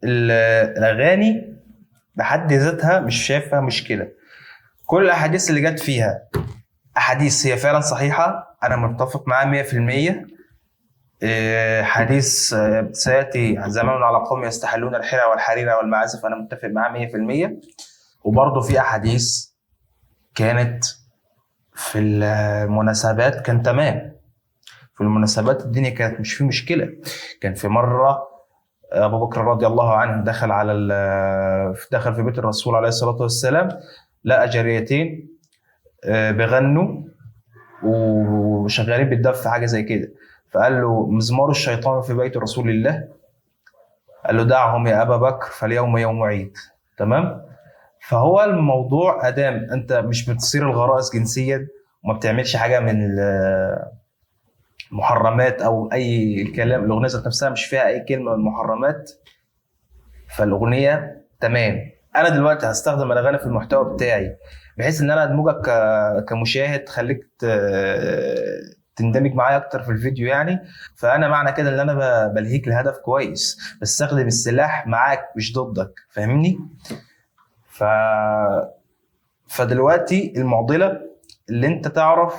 الاغاني بحد ذاتها مش شايفها مشكلة. كل الاحاديث اللي جت فيها احاديث هي فعلا صحيحه، انا متفق معاها 100%. حديث سياتي زمان على قوم يستحلون الحرى والحريره والمعازف، انا متفق معاه 100%. وبرضه في احاديث كانت في المناسبات كان تمام، في المناسبات الدنيا كانت مش في مشكلة. كان في مرة ابو بكر رضي الله عنه دخل على دخل في بيت الرسول عليه الصلاة والسلام، لقى جاريتين بيغنوا وشغالين بالدف حاجة زي كده، فقال له مزمار الشيطان في بيت رسول الله، قال له دعهم يا ابا بكر فاليوم يوم عيد. تمام؟ فهو الموضوع ادام انت مش بتصير الغرائز جنسيا وما بتعملش حاجة من المحرمات او اي الكلام، الاغنية ذات نفسها مش فيها اي كلمة من المحرمات، فالاغنيه تمام. انا دلوقتي هستخدم الاغاني في المحتوى بتاعي بحيث ان انا ادمجك كمشاهد، خليك تندمج معايا اكتر في الفيديو يعني. فانا معنى كده ان انا بلهيك لهدف كويس، بستخدم السلاح معاك مش ضدك، فاهمني؟ فدلوقتي المعضلة اللي انت تعرف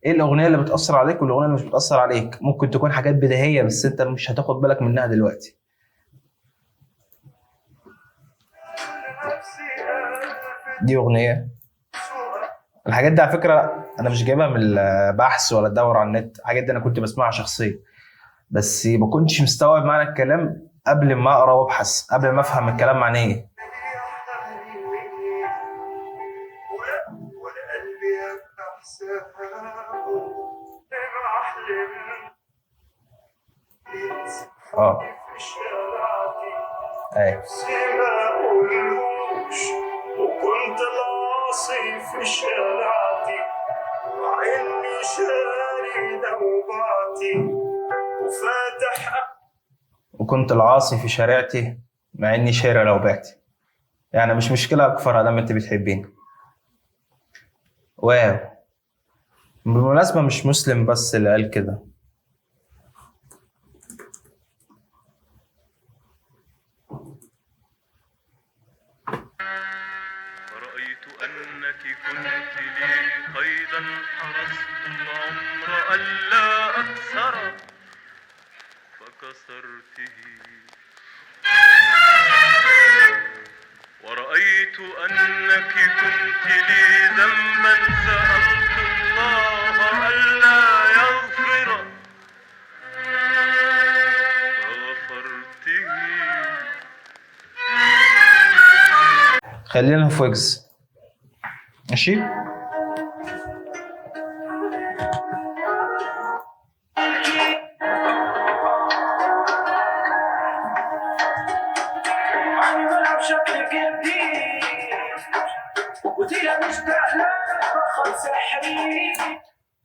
ايه الاغنية اللي بتاثر عليك والاغنية اللي مش بتاثر عليك. ممكن تكون حاجات بديهية بس انت مش هتاخد بالك منها دلوقتي. دي اغنية، الحاجات دي على فكرة انا مش جايبها من البحث ولا ادور على النت، الحاجات دي انا كنت بسمعها شخصيا، بس ما كنتش مستوعب معنى الكلام قبل ما اقرا وابحث، قبل ما افهم الكلام معناه ايه. ايوه. وكنت العاصي في شارعتي مع اني شاري نوباتي وفاتح. وكنت العاصي في شارعتي مع اني شاري لو بعتي، يعني مش مشكلة اكفر ادام انت بتحبيني. واو. بالمناسبة مش مسلم بس اللي قال كده. رأيت أنك كنت لي قيدا حرصت العمر ألا أكسر فكسرته. ورأيت أنك كنت لي ذنبا سألت الله ألا يغفر فغفرته. خلينا في ويجز، ماشي؟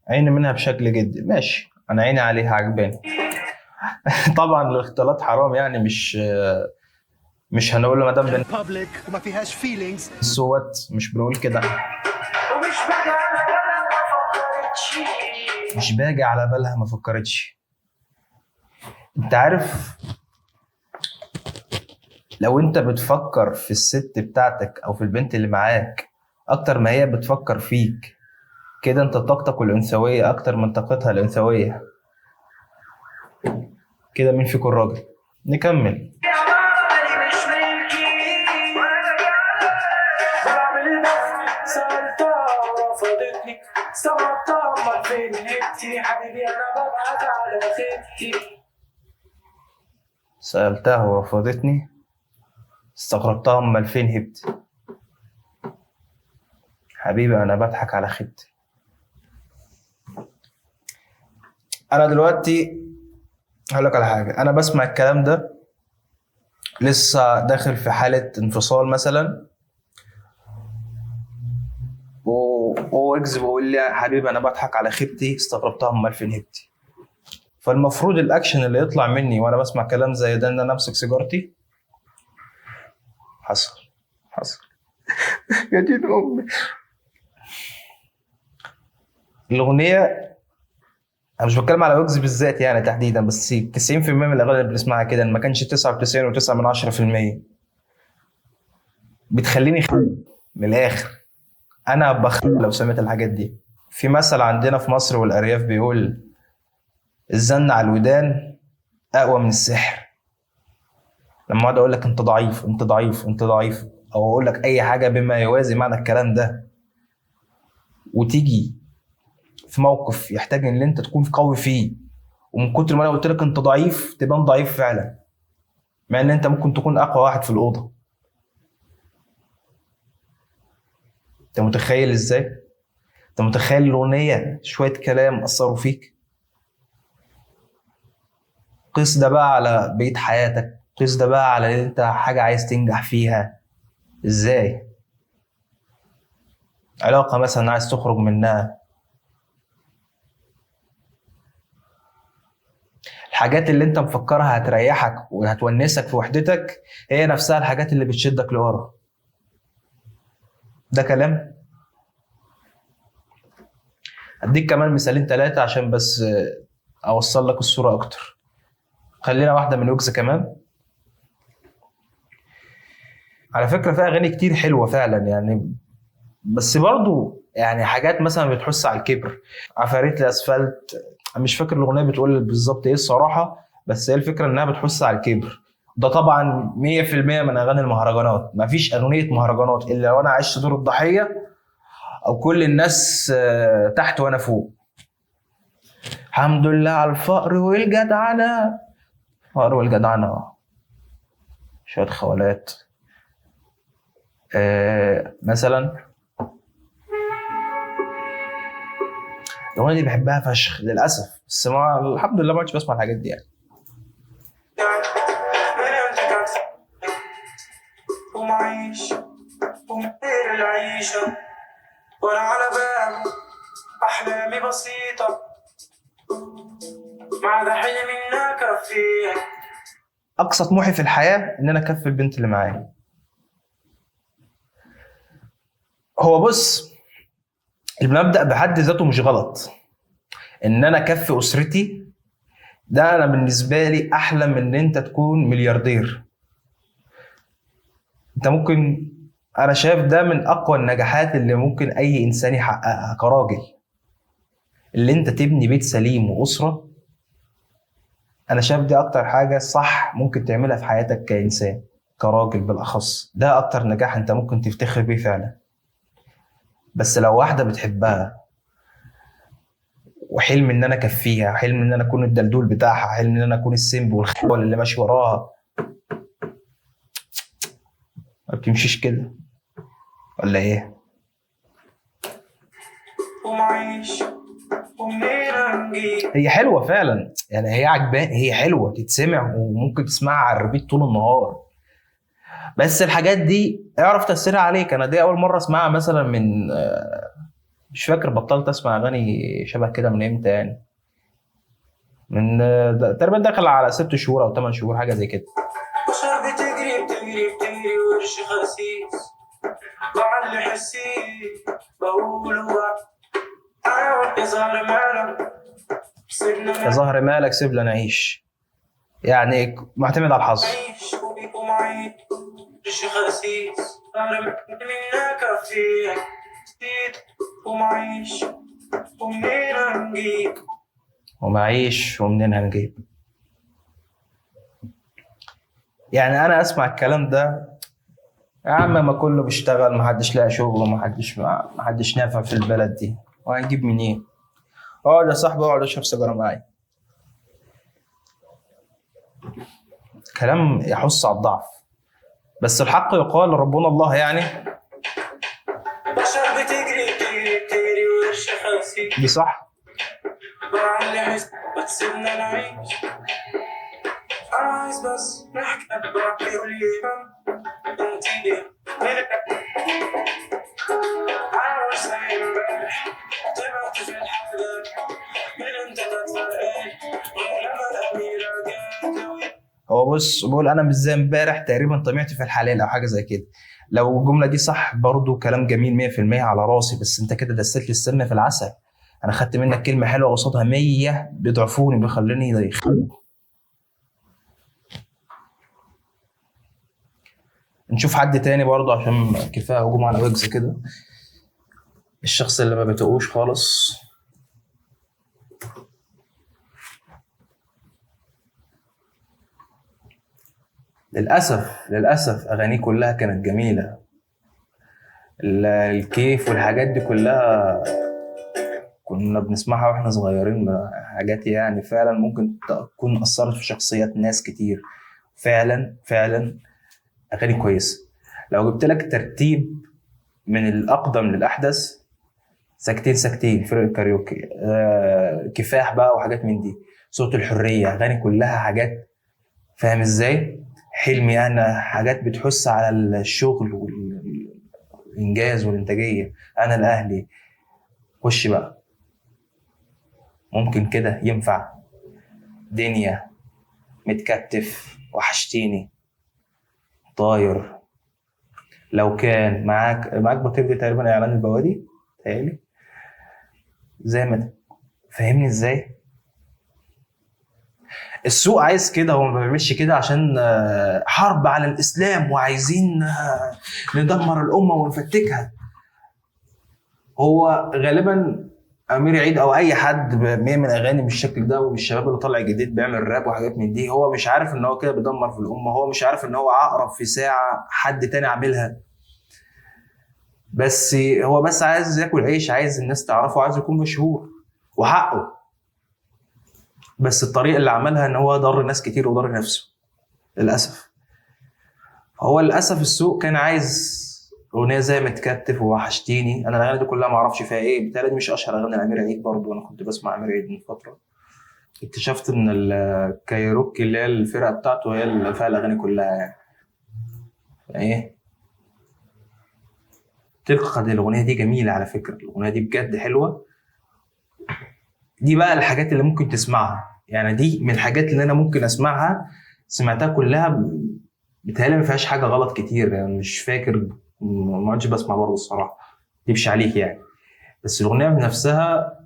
عيني منها بشكل جدي، ماشي، انا عيني عليها عجباني. طبعا الاختلاط حرام يعني، مش هنقول له مدام بن public وما فيهاش feelings. سوت، مش بنقول كده. مش باجي على بالها ما فكرتش. انت عارف لو انت بتفكر في الست بتاعتك او في البنت اللي معاك اكتر ما هي بتفكر فيك كده، انت طاقتك الانثوية اكتر من طاقتها الانثوية كده. مين فيكم الراجل؟ نكمل. سألتها ورفضتني، استغربتها امال فين هبتي؟ حبيبي انا بضحك على خيبتي. انا دلوقتي هقول لك على حاجة، انا بسمع الكلام ده لسه داخل في حاله انفصال مثلا، وويجز بيقول لي يا حبيبي انا بضحك على خيبتي، استغربتها امال فين هبتي. فالمفروض الاكشن اللي يطلع مني وانا بسمع كلام زي ده ان انا امسك سيجارتي. حصل حصل. يا دين امي. الاغنية انا مش بتكلم على ويجز بالذات يعني تحديدا، بس 90% من الاغاني اللي بنسمعها كده ما كانش 99.9%، بتخليني من الاخر انا لو سمعت الحاجات دي. في مثل عندنا في مصر والارياف بيقول الزن على الودان اقوى من السحر. لما اقعد اقول لك انت ضعيف انت ضعيف انت ضعيف، او اقول لك اي حاجة بما يوازي معنى الكلام ده، وتيجي في موقف يحتاج ان انت تكون قوي فيه، ومن كتر ما انا قلت لك انت ضعيف تبان ضعيف فعلا، مع ان انت ممكن تكون اقوى واحد في الاوضة. انت متخيل ازاي؟ انت متخيل الاغنية شوية كلام اثروا فيك؟ قيس ده بقى على بقية حياتك، قيس ده بقى على ان انت حاجة عايز تنجح فيها ازاي، علاقة مثلا عايز تخرج منها، الحاجات اللي انت مفكرها هتريحك وهتونسك في وحدتك هي نفسها الحاجات اللي بتشدك لورا. ده كلام. هديك كمان مثالين 3 عشان بس اوصل لك الصورة اكتر. خلينا واحدة من ويجز كمان. على فكرة في اغاني كتير حلوة فعلا يعني، بس برضو يعني حاجات مثلا بتحس على الكبر، عفاريت الاسفلت، مش فاكر الاغنية بتقول بالظبط ايه الصراحة، بس هي الفكرة انها بتحس على الكبر. ده طبعا 100% من اغاني المهرجانات، مفيش اغنية مهرجانات الا لو انا عشت دور الضحية او كل الناس تحت وانا فوق. الحمد لله على الفقر والجدعنه، فقر والجدعنه، شوية خوالات مثلا. الاغنية دي بحبها فشخ للاسف، بس ما الحمد لله ما عدتش بسمع الحاجات دي يعني. ومعيش ومغير العيشة ولا على باله أحلامي بسيطة مع ده حلمي إن أكفيها. أقصى طموحي في الحياة إن أنا أكفي البنت اللي معايا. هو بص، المبدأ بحد ذاته مش غلط، إن أنا أكفي أسرتي ده أنا بالنسبة لي أحلى من إن أنت تكون ملياردير. انت ممكن، انا شايف ده من اقوى النجاحات اللي ممكن اي انسان يحققها كراجل، اللي انت تبني بيت سليم واسره. انا شايف دي اكتر حاجة صح ممكن تعملها في حياتك كانسان، كراجل بالاخص. ده اكتر نجاح انت ممكن تفتخر بيه فعلا. بس لو واحدة بتحبها وحلم ان انا اكفيها، حلم ان انا اكون الدلدول بتاعها، حلم ان انا اكون السمب والخول اللي ماشي وراها، ما بتمشيش كده ولا ايه؟ ومعيش ومنين هنجيب. هي حلوة فعلا يعني، هي عجباني، هي حلوة تتسمع وممكن تسمعها على ال repeat طول النهار، بس الحاجات دي اعرف تاثيرها عليك. انا دي اول مرة اسمعها مثلا من مش فاكر، بطلت اسمع اغاني شبه كده من امتى يعني، من تقريبا داخل على 6 شهور او 8 شهور حاجة زي كده. بشر بتجري بتجري بتجري ورش خسيس بعلي حسي بقول هو يا زهر مالك سيبنا يا زهر مالك سيبنا نعيش، يعني معتمد على الحظ. نعيش ومعيش ورش خسيس منك فيك ومعيش ومنين هنجيب ومعيش ومنين هنجيب. يعني انا اسمع الكلام ده يا عم، ما كله بيشتغل، ما حدش لاقي شغل، وما حدش نافع في البلد دي، وهنجيب منين؟ اقعد يا صاحبي، اقعد اشرب سيجارة معايا. كلام يحث على الضعف، بس الحق يقال، ربنا الله يعني. بشر بتجري بتجري بتجري ورش خسيس دي صح. بعلي حس بتسيبنا نعيش. أنا عايز بس نحكي براحتي قولي انتي أنا مش زي امبارح طلعت في الحلال من انت تتفرقي غير لما الأميرة جت. هو بص بقول أنا مش زي امبارح تقريبا طمعت في الحلال أو حاجة زي كده. لو الجملة دي صح برضو كلام جميل 100% على راسي، بس أنت كده دسيت لي السم في العسل. انا خدت منك كلمة حلوة قصادها 100 بيضعفوني، بيخلوني ضيخ. نشوف حد تاني برضه عشان كفاية هجوم على ويجز كده، الشخص اللي ما بيتقوش خالص. للأسف أغانيه كلها كانت جميلة، الكيف والحاجات دي كلها كنا بنسمعها واحنا صغيرين، حاجات يعني فعلا ممكن تكون أثرت في شخصيات ناس كتير. فعلا فعلا أغاني كويسة. لو جبت لك ترتيب من الأقدم للأحدث، ساكتين ساكتين، فرق الكاريوكي، كفاح بقى وحاجات من دي، صوت الحرية، أغاني كلها حاجات فاهم إزاي؟ حلمي أنا، حاجات بتحس على الشغل والإنجاز والإنتاجية. أنا الأهلي، خش بقى ممكن كده ينفع، دنيا، متكتف، وحشتيني، طاير، لو كان معاك بطير، دي تقريبا اعلان البوادي تهيألي، زي ما فاهمني ازاي؟ السوق عايز كده، هو ما بيعملش كده عشان حرب على الاسلام وعايزين ندمر الامة ونفتكها. هو غالبا امير عيد او اي حد بيعمل اغاني بالشكل ده، والشباب اللي طالع جديد بيعمل راب وحاجات من دي، هو مش عارف ان هو كده بيدمر في الامة، هو مش عارف ان هو عقرب في ساعة حد تاني عاملها، بس هو بس عايز ياكل عيش، عايز الناس تعرفه، عايز يكون مشهور وحقه. بس الطريقة اللي عملها ان هو ضر ناس كتير وضر نفسه للاسف. هو للاسف السوق كان عايز اغنية زي متكتف ووحشتيني. انا الاغاني دي كلها ما اعرفش فيها ايه، بالتالي مش اشهر اغاني لامير عيد برضه. انا كنت بسمع امير عيد من فترة، اكتشفت ان الكايروكي اللي هي الفرقة بتاعته هي اللي فيها الاغاني كلها يعني. ايه تلقى الاغنية دي جميلة على فكرة، الاغنية دي بجد حلوة. دي بقى الحاجات اللي ممكن تسمعها يعني، دي من الحاجات اللي انا ممكن اسمعها، سمعتها كلها بتهيألي ما فيهاش حاجة غلط كتير يعني، مش فاكر، ما عادش بسمع برضه الصراحة، مكدبش عليك يعني. بس الاغنية بنفسها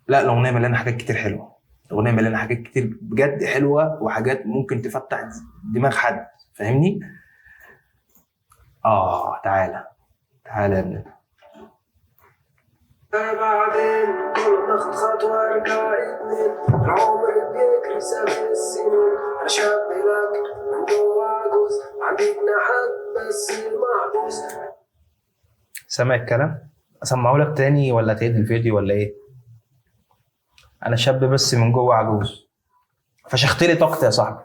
لا، الاغنية مليانة حاجات كتير حلوة، الاغنية مليانة حاجات كتير بجد حلوة، وحاجات ممكن تفتح دماغ حد، فاهمني؟ تعالى تعالى يا ابني. بعدين كل ما اخد خطوة ارجع اتنين، العمر بيجري سابق السنين، انا شاب لك من جوه عجوز، عندي جناحات بس محبوس. سامع الكلام؟ اسمعه لك تاني ولا تعيد الفيديو ولا ايه؟ انا شاب بس من جوه عجوز، فشخت لي طاقتي يا صاحبي.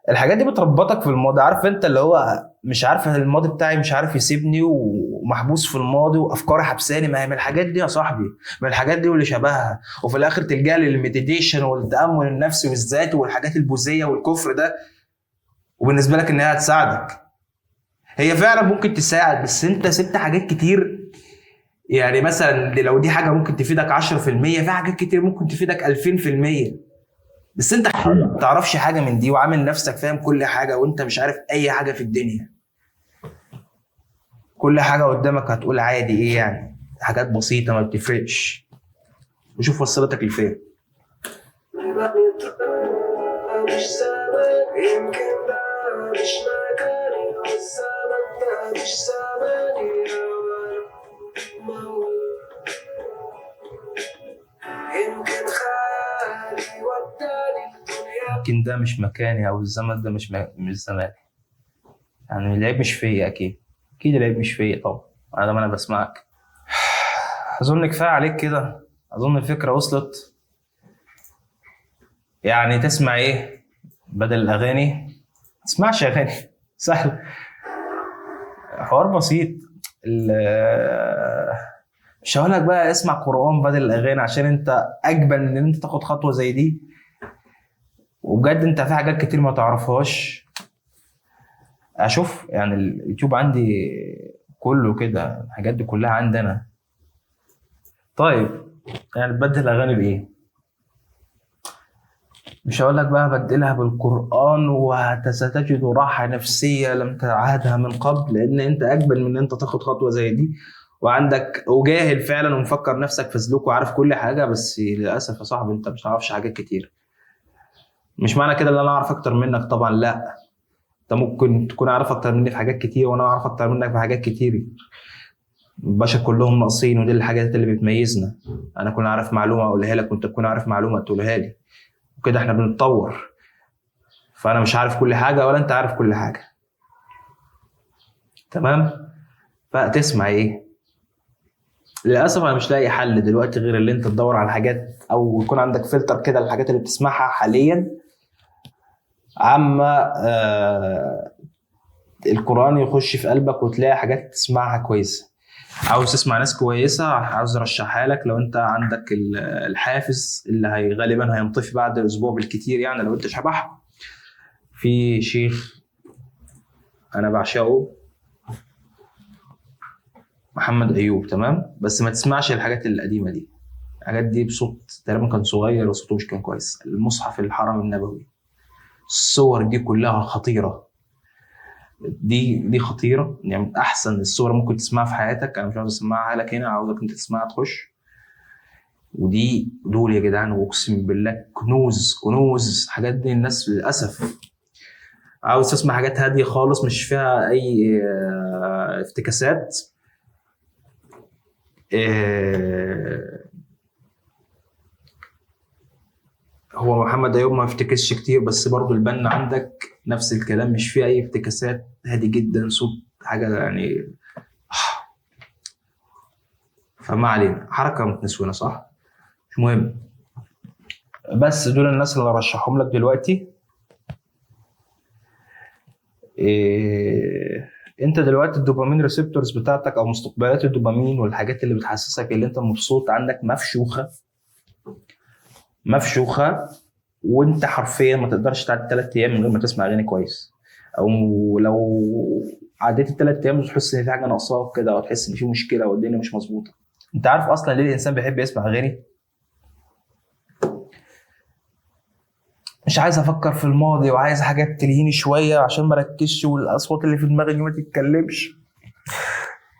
الحاجات دي بتربطك في الماضي، عارف انت اللي هو مش عارف الماضي بتاعي مش عارف يسيبني، ومحبوس في الماضي وافكاري حبساني. ما هي من الحاجات دي يا صاحبي، من الحاجات دي واللي شبهها، وفي الاخر تلجأ لل meditation والتامل النفسي والذات والحاجات البوذية والكفر ده، وبالنسبة لك انها هتساعدك. هي فعلا ممكن تساعد، بس انت سبت حاجات كتير. يعني مثلا لو دي حاجة ممكن تفيدك 10%، في حاجات كتير ممكن تفيدك 2000%، بس انت ما تعرفش حاجة من دي، وعامل نفسك فاهم كل حاجة وانت مش عارف اي حاجة في الدنيا. كل حاجة قدامك هتقول عادي، ايه يعني، حاجات بسيطة ما بتفرقش. وشوف وصلتك لفين. يمكن ده مش مكاني، او الزمن ده مش زماني يعني. العيب مش فيا، اكيد اكيد العيب مش فيا طبعا، انا ما انا بسمعك. اظن كفاية عليك كده، اظن الفكرة وصلت. يعني تسمع ايه بدل الاغاني؟ ما تسمعش اغاني، سهل، حوار بسيط. مش هقول لك بقى اسمع قرآن بدل الاغاني، عشان انت اجبن ان انت تاخد خطوة زي دي، وبجد انت في حاجات كتير ما تعرفهاش. اشوف يعني اليوتيوب عندي كله كده، الحاجات دي كلها عندنا. طيب يعني تبدل اغاني بايه؟ مش هقول لك بقى بدلها بالقرآن وستجد راحة نفسية لم تعهدها من قبل، لأن أنت أجبل من أن أنت تاخد خطوة زي دي، وعندك وجاهل فعلا ومفكر نفسك فزلوك وعارف كل حاجة، بس للأسف يا صاحبي أنت مش عارفش حاجات كتير. مش معنى كده ان انا اعرف اكتر منك طبعا، لا، انت ممكن تكون عارف اكتر مني في حاجات كتير وانا اعرف اكتر منك في حاجات كتير. البشر كلهم ناقصين، ودي الحاجات اللي بتميزنا. انا اكون عارف معلومة اقولها لك، وانت تكون عارف معلومة تقولها لي، وكده احنا بنتطور. فانا مش عارف كل حاجة ولا انت عارف كل حاجة، تمام؟ فتسمع ايه؟ للاسف انا مش لاقي حل دلوقتي غير اللي انت تدور على حاجات، او يكون عندك فلتر كده للحاجات اللي بتسمعها حاليا. عما القرآن يخش في قلبك وتلاقي حاجات تسمعها كويسة. عاوز تسمع ناس كويسة، عاوز ارشحها لك. لو انت عندك الحافز اللي هي غالبا هينطفي بعد اسبوع بالكتير، يعني لو انت شبح، في شيخ انا بعشقه، محمد ايوب، تمام؟ بس ما تسمعش الحاجات القديمة دي، الحاجات دي بصوت تقريبا كان صغير وصوته مش كان كويس. المصحف الحرم النبوي، الصور دي كلها خطيرة، دي خطيرة، يعني من احسن الصور ممكن تسمعها في حياتك. انا مش عاوز اسمعها لك هنا، عاوزك انت تسمعها تخش. ودي دول يا جدعان، واقسم بالله كنوز كنوز. حاجات دي الناس للاسف عاوز تسمع حاجات هادية خالص مش فيها اي افتكاسات. هو محمد ايوب ما افتكسش كتير، بس برضو البنا عندك نفس الكلام، مش فيه اي افتكاسات، هادي جدا، صوت حاجة يعني. فما علينا، حركة متنسونه صح؟ مش مهم. بس دول الناس اللي رشحهم لك دلوقتي. انت دلوقتي ال dopamine receptors بتاعتك او مستقبلات الدوبامين والحاجات اللي بتحسسك اللي انت مبسوط عندك مفشوخه مفشوخه، وانت حرفيا ما تقدرش تعدي 3 ايام من غير ما تسمع اغاني كويس، او لو عديت 3 ايام تحس ان في حاجة ناقصاك كده، او تحس ان في مشكلة والدنيا مش مظبوطة. انت عارف اصلا ليه الانسان بيحب يسمع اغاني؟ مش عايز افكر في الماضي، وعايز حاجات تلهيني شوية عشان ما اركزش، والاصوات اللي في دماغي دي ما تتكلمش.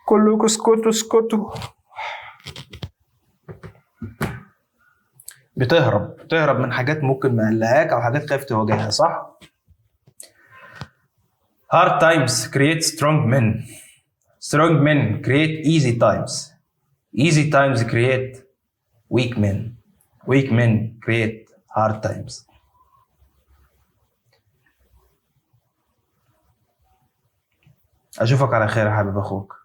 كلكم اسكتوا اسكتوا. بتهرب من حاجات ممكن مقلقاك او حاجات خايف تواجهها، صح؟ Hard times create strong men. Strong men create easy times. Easy times create weak men. Weak men create hard times. اشوفك على خير يا حبيب اخوك.